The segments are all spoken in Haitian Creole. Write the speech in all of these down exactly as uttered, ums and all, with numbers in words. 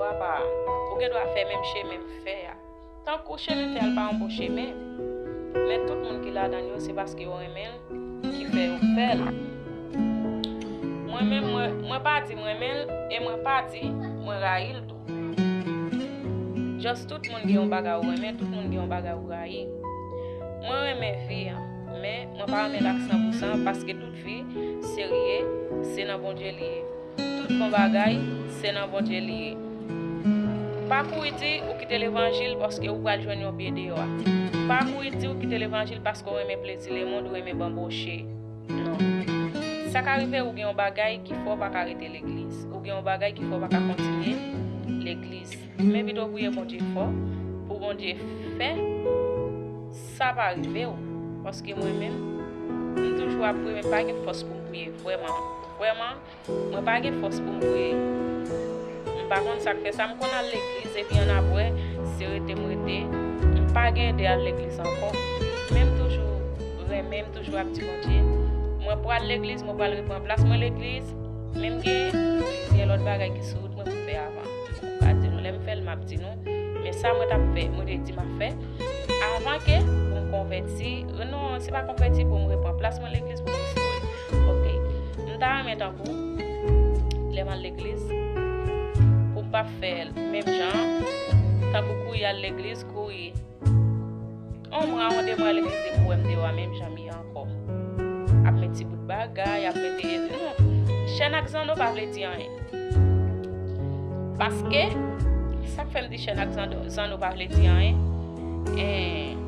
Papa, ou gen dwa fè menm chemen m fè a. Tankou chemen fè a l pa yon bon chemen, men tout moun ki ladan l yo, se paske yo renmen l ki fè yo fè l. Mwen menm, mwen, mwen pa di m renmen l, e mwen pa di mwen rayi l tou. Just tout moun gen yon bagay ou renmen, tout moun gen yon bagay ou rayi. Mwen renmen vi an, men mwen pa renmen l ak san pou san, paske tout vi, se li ye, se nan Bondye li ye. Tout bon bagay, se nan Bondye li ye. Pa kouri di ou kite levanjil paske ou pral jwenn yon pye deyò a. Pa kouri di ou kite levanjil paske ou renmen plezi lemonn, ou renmen banboche. Non. Sa ka rive ou gen yon bagay ki fè w pa ka rete legliz. Ou gen yon bagay ki fè w pa ka kontinye legliz. Men pito priye Bondye fò pou Bondye fè sa pa rive w. Paske mwen menm, m toujou ap priye, men pa gen fòs pou m priye. Vrèman, vrèman, mwen pa gen fòs pou m priye. M pa konn sa k fè sa. M konn al legliz epi annapre, se rete m rete. M pa gen ide al legliz ankò. Men m toujou renmen, m toujou ap di Bondye, mwen pral legliz, mwen pral repran plas mwen legliz. Men m gen plizyè lòt bagay ki sou wout mwen pou m fè avan. M pa di nou lè m fè l, m ap di nou. Men sa mwen t ap fè, mwen te di m ap fè. Avan ke pou m konvèti, non, se pa konvèti, pou m repran plas mwen legliz, pou m restore. Ok. M ta renmen tankou, lè m al legliz, pou m pa fè l menm jan, tankou kouri al legliz, kouri yon mwa, yon de mwa legliz depi w wè m deyò a menm jan m ye ankò. Ap met ti bout bagay, ap mete, non. Chèn ak zanno pa vle di anyen. Paske, sa k fè m di chèn ak zanno, zanno pa vle di anyen, en,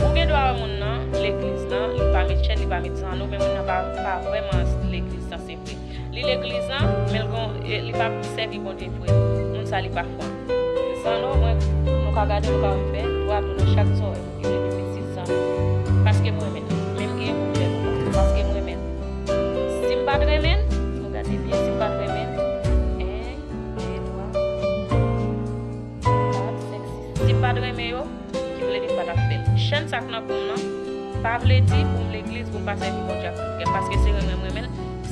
ou gen dwa wè moun nan, legliz lan, li pa met chèn, li pa met zanno, men moun nan pa, pa vrèman legliz lan, se vre. Li legliz lan, men l gon, e, li pa sèvi Bondye vre. Moun sa li pa fwa. Zanno, mwen, nou ka gade, nou ka wè m fè twa tou nan chak zòrèy. Yo rele m pitit zanno. Paske mwen renmen l. Men m gen pwoblèm pou mwen. Paske mwen renmen l. Si m pa t renmen l, nou gade byen, si m pa t renmen l, en, de, twa, kat, senk, sis. Si m pa t renmen yo, ki vle di m pa t ap fè l. Chèn sa k nan kou m nan, pa vle di pou m legliz, pou m pa sèvi Bondye ak tout kè m. Paske se renmen m renmen l,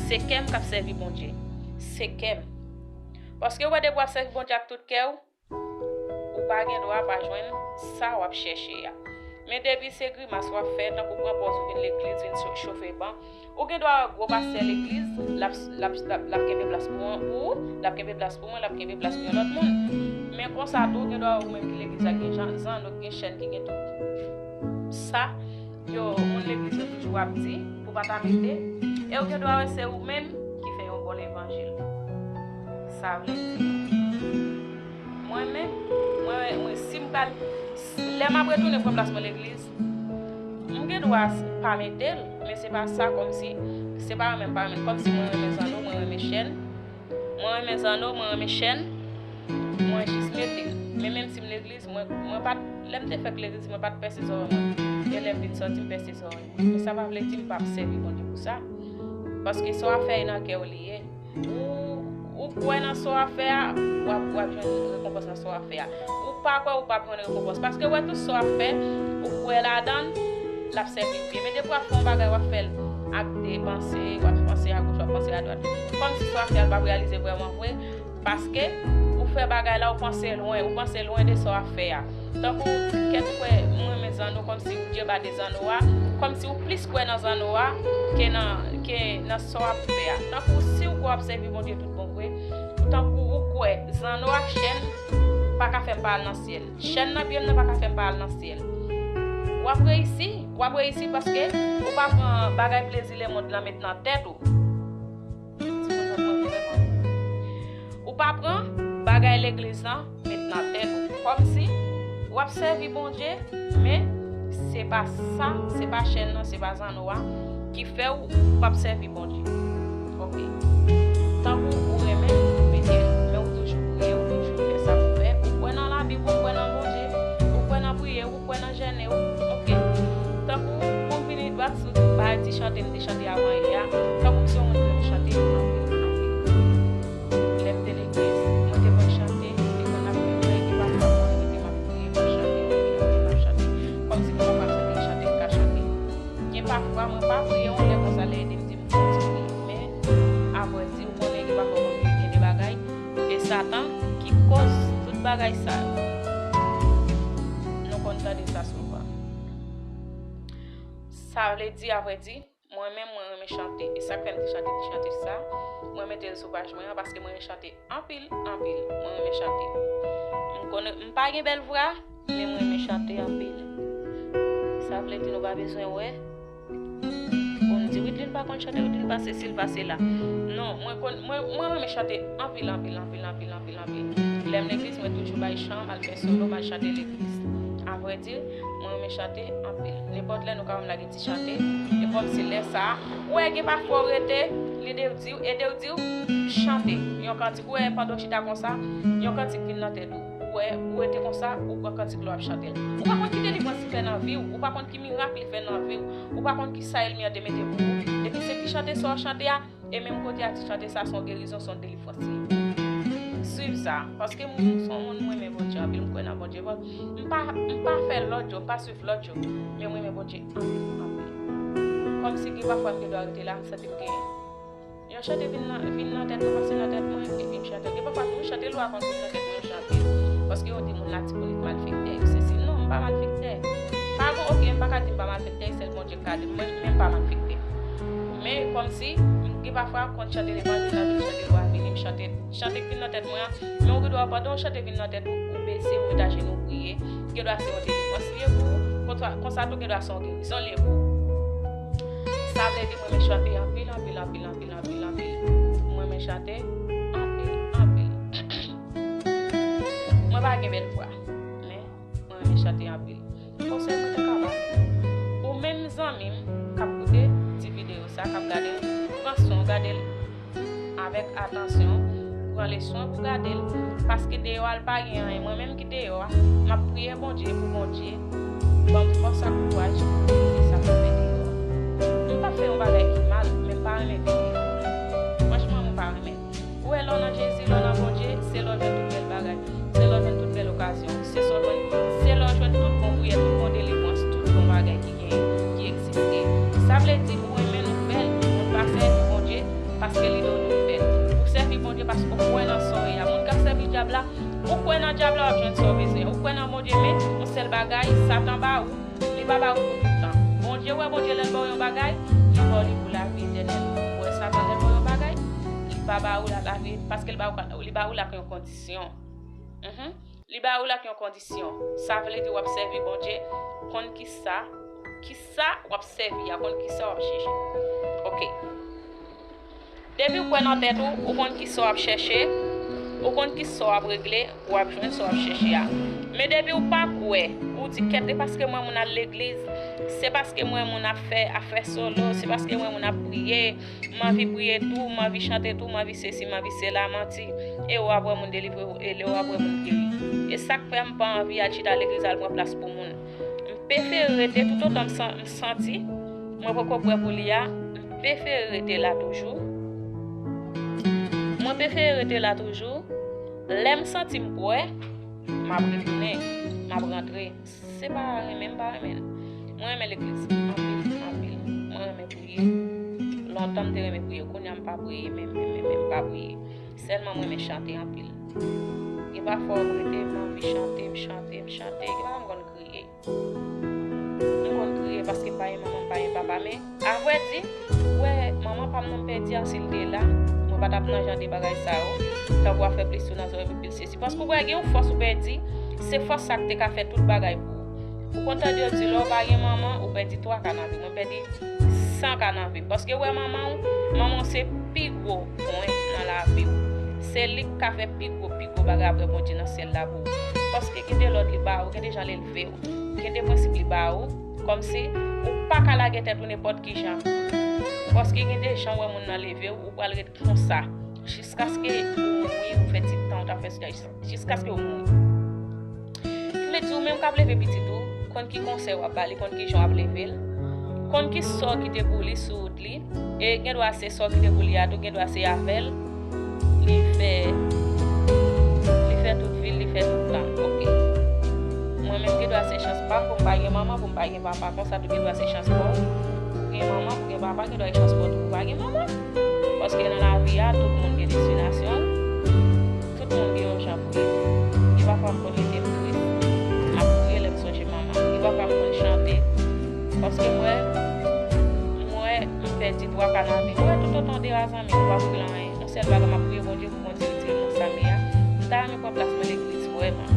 se kè m k ap sèvi Bondye. Se kè m. Paske w wè depi w ap sèvi Bondye ak tout kè w, ou pa gen dwa pa jwenn sa w ap chèche a. Men depi se grimas w ap fè, tankou pran pòz ou vin legliz, vin cho-, chofe ban, ou gen dwa wè gwo pastè legliz, l ap, l ap, l ap, l ap kenbe plas pou an, pou ou, l ap kenbe plas pou mwen, l ap kenbe plas pou yon lòt moun. Men konsa tou, ou gen dwa wè ou menm ki legliz la gen jan, zanno ki gen chèn ki gen tout sa, yo, moun legliz yo toujou ap di, pou pa ta mete, e ou gen dwa wè se ou menm ki fè yon bò levanjil. Sa vle di, mwen menm, mwen, mwen, si m pral, lè m ap retounen pran plas mwen legliz, m gen dwa s-, pa mete l, men se pa sa kòmsi, se pa renmen m pa renmen l, kòmsi mwen renmen zanno, mwen renmen chèn, mwen renmen zanno, mwen renmen chèn, mwen jis mete l. Men menm si m legliz, mwen, mwen pa t, lè m te fèk legliz, mwen pa t pèse zòrèy mwen. E lè m vin sòti, m pèse zòrèy mwen. Men sa pa vle di m p ap sèvi Bondye pou sa. Paske sa w ap fè e nan kè w li ye. Ou, ou kwè nan sa w ap fè a, w ap, w ap jwenn rekonpans nan sa w ap fè a. Ou pa kwè, ou p ap jwenn rekonpans. Paske w wè tout sa w ap fè, ou kwè ladan l, l ap sèvi w byen. Men depi w ap fè yon bagay, w ap fè l ak de panse, w ap panse agoch, w ap panse adwat. Kòmsi sa w ap fè a, l p ap reyalize vrèman vre. Paske ou fè bagay la, ou panse lwen, ou panse lwen de sa w ap fè a. Tankou kèk ou kwè, mwen renmen zanno, kòmsi ou djeba de zanno a, kòmsi ou plis kwè nan zanno a ke nan, ke nan sa w ap fè a. Tankou si ou kwè w ap sèvi Bondye tout bon vre, tankou ou kwè zanno ak chèn pa ka fè m pa al nan syèl. Chèn nan pye m nan pa ka fè m pa al nan syèl. W ap reyisi, w ap reyisi paske ou pa pran bagay plezi lemonn lan met nan tèt ou. Ou pa pran bagay legliz lan met nan tèt ou. Kòmsi w ap sèvi Bondye, men se pa sa, se pa chèn nan, se pa zanno a ki fè w p ap sèvi Bondye. Ok. Tankou ou renmen l, ou mete l, men ou toujou priye, ou toujou fè sa pou fè. Ou kwè nan Labib, ou kwè nan Bondye, ou kwè nan priye, ou kwè nan jène, ou, ok. Tankou pou m vini dwat sou bagay ti chante m te chante avan yè a, tankou m se yon moun ki renmen chante anpil, anpil. Lè m te legliz, mwen te konn chante, m te konn ap fè bagay ki pa fwa mwen rete m ap priye, m ap chante, m ap chante, m ap chante. Kòmsi pou mwen pa chante, chante m ka chante. Gen pafwa, mwen pa priye yon lè konsa, lè ede m di m kontinye. Men, apre di, ou konnen gen pafwa mwen gen de bagay, Satan ki koz tout bagay sa yo. Nou konn tande sa souvan. Sa vle di, avrèdi, mwen menm, mwen renmen chante. E sa k fè m te chante ti chante sa, mwen mete l sou paj mwen an, paske mwen renmen chante anpil, anpil. Mwen renmen chante. M konnen m pa gen bèl vwa, men mwen renmen chante anpil. Sa vle di nou pa bezwen wè pou m di Widline pa konn chante, Widline pa sesi, l pa sela. Non, mwen konn, mwen, mwen renmen chante anpil, anpil, anpil, anpil, anpil, anpil. Lè m legliz, mwen toujou bay chan, m al fè solo, m al chante legliz. Avrèdi, mwen renmen chante anpil. Nenpòt lè nou ka wè m lage ti chante, e kòmsi lè sa a, ou wè gen pafwa w rete, lide w di w, ede w di w, chante yon kantik. Ou wè pandan w chita konsa, yon kantik vin nan tèt ou. Ou wè, ou rete konsa, ou pran kantik la, w ap chante l. Ou pa konn ki delivrans li fè nan vi w, ou pa konn ki mirak li fè nan vi w, ou pa konn ki sa ènmi an te mete pou ou. Epi se ti chante sa w chante a, e menm kote a ti chante sa, se yon gerizon, se yon delivrans li ye. Swiv sa, paske m se yon moun, mwen renmen Bondye anpil, m kwè nan Bondye. Bon, m pa, m pa fè lòt yo, m pa swiv lòt yo, men mwen renmen Bondye anpil, anpil. Kòmsi gen pafwa m gen dwa rete la, m santi m gen yon chante vin nan, vin nan tèt mwen, pase nan tèt mwen, epi m chante. Gen pafwa tou, chante lwa konn vin nan tèt mwen, m chante. Paske yo di moun latibonit malfektè, yo sesi. Non, m pa malfektè. Pa gon, oke, m pa ka di m pa malfektè, e sèl Bondye k ka di m, mwen, men m pa malfektè. Men kòmsi, m gen pafwa, konn chante levanjil, nan vin chante lwa, vini m chante, chante k vin nan tèt mwen an. Men ou gen dwa, pandan yon chante vin nan tèt ou, ou bese, ou met ajenou, ou priye. Gen dwa se yon delivrans li ye pou ou, konsa, konsa tou gen dwa se yon gerizon li ye pou ou. Sa vle di mwen renmen chante anpil, anpil, anpil, anpil, anpil, anpil. Mwen renmen chante anpil, anpil. Mwen pa gen bèl vwa, men mwen renmen chante anpil. Konsèy mwen te ka ba w, ou menm zanmi m k ap koute ti videyo sa, k ap gade l, pran swen w, gade l avèk atansyon, pran leswen pou gade l, paske deyò a l pa gen anyen. Mwen menm ki deyò a, m ap priye Bondye pou Bondye ban m fòs ak kouraj pou m rive sa pou m fè deyò a. M p ap fè yon bagay ki mal, men m pa renmen videyo. Franchman, mwen pa renmen. Ou wè, lè w nan Jezi, lè w nan Bondye, se lè w jwenn tout bèl bagay. Se lè w jwenn tout bèl okazyon. Se lè w jwenn, se lè w jwenn tout bon priyè, tout bon delivrans, tout bon bagay ki genyen, ki egziste. Sa vle di ou renmen nouvèl, moun pa sèvi Bondye paske li di w nouvèl. Ou sèvi Bondye paske w kwè nan sa w ye a. Moun k ap sèvi dyab la, ou kwè nan dyab la, w ap jwenn sa w bezwen. Ou kwè nan Bondye, men yon sèl bagay, Satan ba ou, li pa ba ou pou tout tan. Bondye wè, Bondye lè l ba w yon bagay, li ba w li pou lavi etènèl. Ou wè, Satan lè l ba w yon bagay, li pa ba ou l ak lavi, paske li ba ou, li ba ou l ak yon kondisyon. Mhm. Li ba ou l ak yon kondisyon. Sa vle di w ap sèvi Bondye, konn kisa, kisa w ap sèvi a, konn kisa w ap chèche. Oke. Depi w kwè nan tèt ou, ou konn kisa w ap chèche, ou konn kisa w ap regle, w ap jwenn sa w ap chèche a. Men depi w pa kwè, ou di kèt, se paske m wè moun al legliz, se paske m wè moun ap fè afè solo, se paske m wè moun ap priye, m anvi priye tou, m anvi chante tou, m anvi sesi, m anvi sela, manti. E w ap wè moun delivre, e w ap wè moun geri. E sa k fè m pa anvi al chita legliz al pran plas pou moun. M prefere rete toutotan m san-, m santi mwen poko prè pou li a, m prefere rete la toujou. Mwen prefere rete la toujou. Lè m santi m prè, m ap retounen, m ap rantre. Se pa renmen, m pa renmen l. Mwen renmen legliz anpil, anpil. Mwen renmen priye. Lontan m te renmen priye. Kounye a m pa priye, men, men, men, men m pa priye. Sèlman mwen renmen chante anpil. Gen pafwa w rete, m anvi chante, m chante, m chante. Gen pafwa m konn kriye. M konn kriye paske m pa gen manman, m pa gen papa, men avrèdi, ou wè, manman pa m nan m pèdi a, si l te la, mwen pa t ap nan jan de bagay sa yo. Tankou afè plis ou nan zòrèy, pil sesi. Paske ou wè, gen yon fòs ou pèdi, se fòs sa k te ka fè tout bagay pou ou. Ou konn tande yo di, lè w pa gen manman, ou pèdi twa ka nan vi. Mwen pèdi san ka nan vi m. Paske ou wè manman w, manman w se pi gwo pwen nan lavi w. Se li k ka fè pi gwo, pi gwo bagay apre Bondye nan syèl la pou ou. Paske gen de lòd li ba ou, gen de jan l elve w, gen de prensip li ba ou, kòmsi ou pa ka lage tèt ou nenpòt ki jan. Paske gen de jan w wè moun nan leve w, ou pral ret konsa. Jiskaske ou mouri, ou fè ti tan ou t ap fè sou tè, jiskaske ou mouri. Vle di ou menm k ap leve pitit ou, konn ki konsèy w ap ba li, konn ki jan w ap leve l, konn ki sò ki te pou li sou wout li, e gen dwa se sò ki te pou li a tou, gen dwa se avè l li fè, li fè tout vi l, li fè tout tan. Oke. Mwen menm gen dwa se chans pa m pou m pa gen manman, pou m pa gen papa, konsa tou gen dwa se chans pa w pou gen manman, pou gen papa, gen dwa se chans pa w tou pou w pa gen manman. Paske nan lavi a, tout moun gen destinasyon, tout Yon jan pou li. Gen pafwa m konn rete m tris, m ap kriye lè m sonje manman m. Gen pafwa m konn chante, paske m wè, m wè m pèdi twa ka nan vi m. M wè toutotan de a zanmi m, m pa pou l anyen. Yon sèl bagay, m ap priye Bondye pou Bondye retire m nan sa m ye a. M ta renmen pran plas mwen legliz vrèman.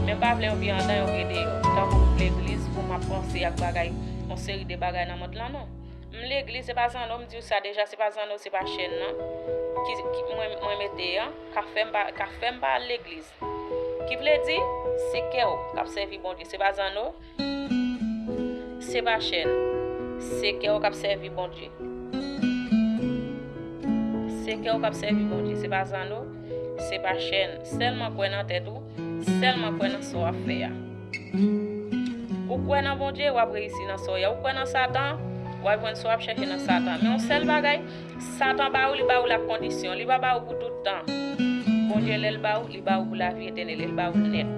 Men m pa vle yon pye anndan, yon pye deyò. Tankou m legliz pou m ap panse ak bagay, yon seri de bagay nan mond lan, non. M legliz, se pa zanno, m di w sa deja, se pa zanno, se pa chèn nan ki, ki mwen, mwen mete an, k ap fè m pa, k ap fè m pa al legliz. Ki vle di, se kè w k ap sèvi Bondye, se pa zanno, se pa chèn, se kè w k ap sèvi Bondye. Se kè w k ap sèvi Bondye, se pa zanno, se pa chèn. Sèlman kwè nan tèt ou, sèlman kwè nan sa w ap fè a. Ou kwè nan Bondye, w ap reyisi nan sa w ye. Ou kwè nan Satan, w ap jwenn sa w ap chèche nan Satan. Men yon sèl bagay, Satan ba ou, li ba ou l ak kondisyon. Li pa ba ou pou tout tan. Bondye, lè l ba ou, li ba ou pou lavi etènèl. E l ba ou l nèt.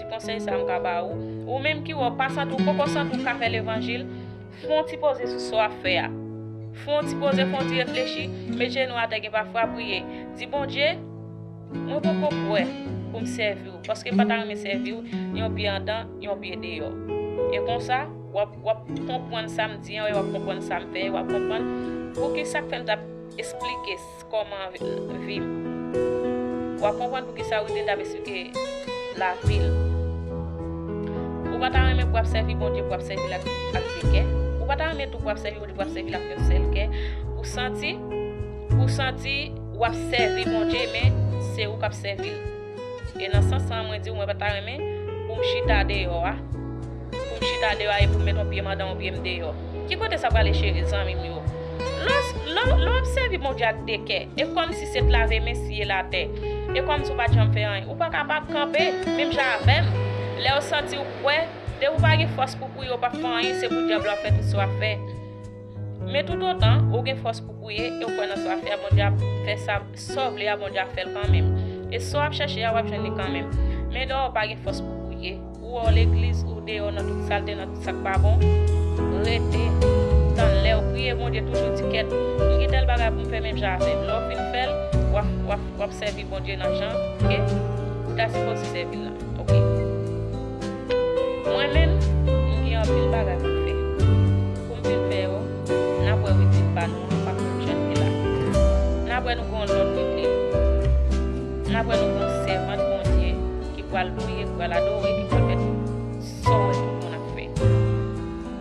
Ti konsèy sa a m ka ba ou. Ou menm ki wè w pa santi w, poko santi w ka fè levanjil, fè yon ti poze sou sa w ap fè a. Fè yon ti poze, fè yon ti reflechi. Met jenou atè, gen pafwa priye. Di, Bondye, mwen poko prè pou m sèvi w, paske m pa ta renmen sèvi w yon pye anndan, yon pye deyò. E konsa, w ap, w ap konprann sa m di an, w ap konprann sa m fè, w ap konprann poukisa k fè m t ap esplike s-, kòman vi, vi m. W ap konprann poukisa Widlin t ap esplike lavi l. Ou pa ta renmen pou w ap sèvi Bondye, pou w ap sèvi l ak, ak de kè. Ou pa ta renmen tou pou w ap sèvi Bondye, pou w ap sèvi l ak yon sèl kè. Ou santi, ou santi w ap sèvi Bondye, men se ou k ap sèvi l. E nan sans sa a, mwen di w, mwen pa ta renmen pou m chita deyò a, pou m chita deyò a e pou m met yon pye m anndan, yon pye m deyò. Ki kote sa prale, cheri, zanmi m yo? Lè w, lè w, lè w ap sèvi Bondye ak de kè, e kòmsi se t lave men, siye latè. E kòmsi w pa t janm fè anyen. Ou pa ka pa kanpe, menm jan avè m. Lè w santi w kwè, depi w pa gen fòs pou priye, w p ap fè anyen, se pou dyab la w ap fè tout sa w ap fè. Men toutotan ou gen fòs pou priye e w kwè nan sa w ap fè a, Bondye ap fè sa, sa w vle a, Bondye ap fè l kanmenm. E sa w ap chèche a, w ap jwenn li kanmenm. Men lè w pa gen fòs pou priye, ou wè w legliz, ou deyò nan tout salte, nan tout sa k pa bon, rete, tann lè w priye Bondye, toujou di, kèt, m gen tèl bagay pou m fè, menm jan avè m. Lè w fin fè l, w ap, w ap, w ap sèvi Bondye nan jan ke ou ta sipoze sèvi l lan. Ok. Mwen menm, m gen anpil bagay pou m fè. Pou m fin fè yo, n ap wè Widlin pa nou an, pa konn jan l te la. N ap wè nou gen yon lòt Widlin. N ap wè nou gen yon sèvant Bondye ki pral priye, ki pral adore, ki pral fè tout sa w wè tout moun ap fè.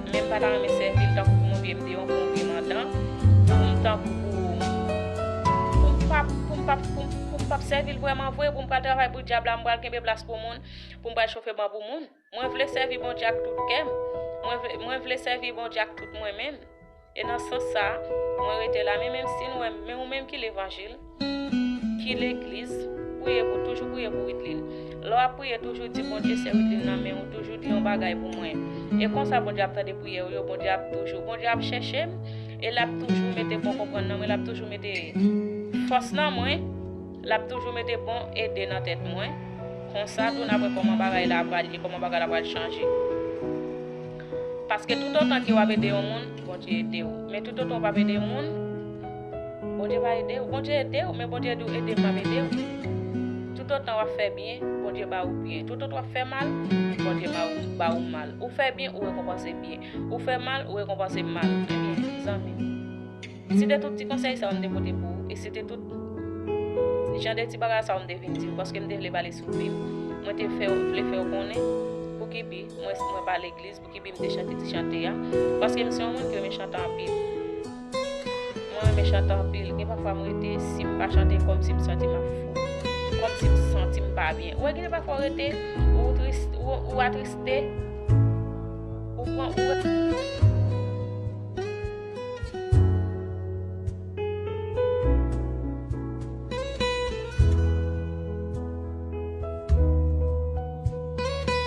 Men m pa ta renmen sèvi l tankou pou m pye m deyò, pou m pye m anndan, pou m tankou pou, pou m pa, pou m pa, pou m, pou m p ap sèvi l vrèman vre, pou m pral travay pou dyab la, m pral kenbe plas pou moun, pou m pral chofe ban pou moun. Mwen vle sèvi Bondye ak tout kè m. Mwen vle, mwen vle sèvi Bondye ak tout mwen menm. E nan sans sa a, mwen rete la. Men menm si nou wè, men ou menm ki levanjil, ki legliz, priye pou, toujou priye pou Widlin. Lè w ap priye, toujou di Bondye, sè Widlin nan men w, toujou di yon bagay pou mwen. E konsa Bondye ap tande priyè w yo, Bondye ap toujou, Bondye ap chèche m, e l ap toujou mete bon konprann nan mwen, l ap toujou mete fòs nan mwen, l ap toujou mete bon ede nan tèt mwen. Konsa tou n ap wè kòman bagay la pral ye, kòman bagay la pral chanje. Paske toutotan ke w ap ede yon moun, Bondye ede w. Men toutotan w p ap ede moun, Bondye pa ede w. Bondye ede w, men Bondye di w, ede m, m ap ede w. Toutotan w ap fè byen, Bondye ba ou byen. Toutotan w ap fè mal, Bondye ba ou, ba ou mal. Ou fè byen, ou rekonpanse byen. Ou fè mal, ou rekonpanse mal. Ebyen, zanmi m, si te tout ti konsèy sa yo m te pote pou ou, e si te tout jan de ti bagay sa yo m te vin di w, paske m te vle pale sou vi m, mwen te fè w, vle fè w konnen pou ki bi mwen, mwen pa legliz, pou ki bi m te chante ti chante a, paske m se yon moun ki renmen chante anpil. Mwen renmen chante anpil. Gen pafwa m rete, si m pa chante, kòmsi m santi m ap fou. Kòmsi m santi m pa byen. Ou wè, gen de pafwa w rete, ou tris, ou, ou atriste, ou pran, ou